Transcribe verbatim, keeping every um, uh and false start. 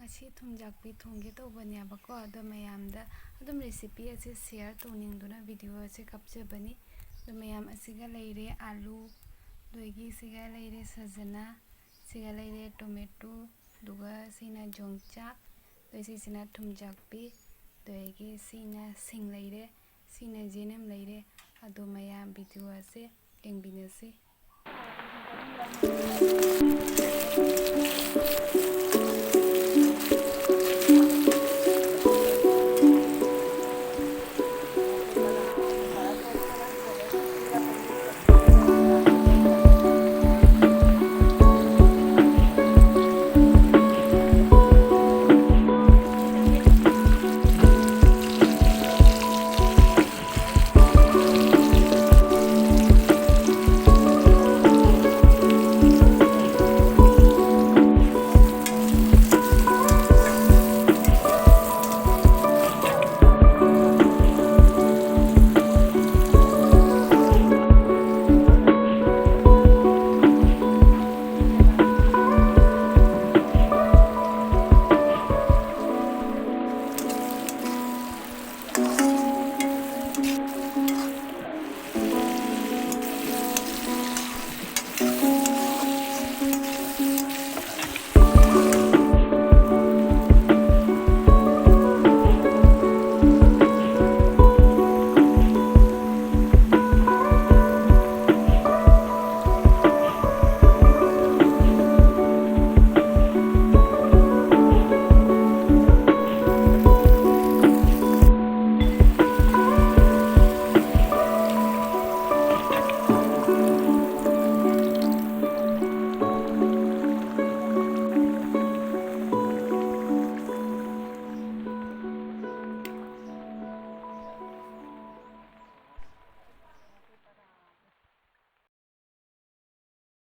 ꯁꯤ ꯊꯨꯝꯖꯥꯛꯄꯤ ꯊꯣꯡꯒꯦ ꯇꯧꯕꯅꯦꯕꯀꯣ, ꯑꯗꯣ ꯃꯌꯥꯝꯗ ꯑꯗꯨꯝ recipe ꯑꯁꯤ share ꯇꯧꯅꯤꯡꯗꯨꯅ video ꯑꯁꯤ ꯀꯥꯞꯆꯕꯅꯤ꯫ ꯑꯗꯣ ꯃꯌꯥꯝ, ꯑꯁꯤꯒ ꯂꯩꯔꯦ ꯑꯥꯂꯨ, ꯑꯗꯒꯤ ꯁꯤꯒ ꯂꯩꯔꯦ ꯁꯖꯅꯥ, ꯁꯤꯒ ꯂꯩꯔꯦ tomato, ꯑꯗꯨꯒ ꯁꯤꯅ ꯌꯣꯡꯆꯥꯛ, ꯑꯗꯩ ꯁꯤꯁꯤꯅ ꯊꯨꯝꯖꯥꯛꯄꯤ, ꯑꯗꯒꯤ ꯁꯤꯅ ꯁꯤꯡ ꯂꯩꯔꯦ, ꯁꯤꯅ ꯌꯦꯅꯝ ꯂꯩꯔꯦ꯫ ꯑꯗꯣ ꯃꯌꯥꯝ video ꯑꯁꯦ ꯌꯦꯡꯕꯤꯅꯁꯤ꯫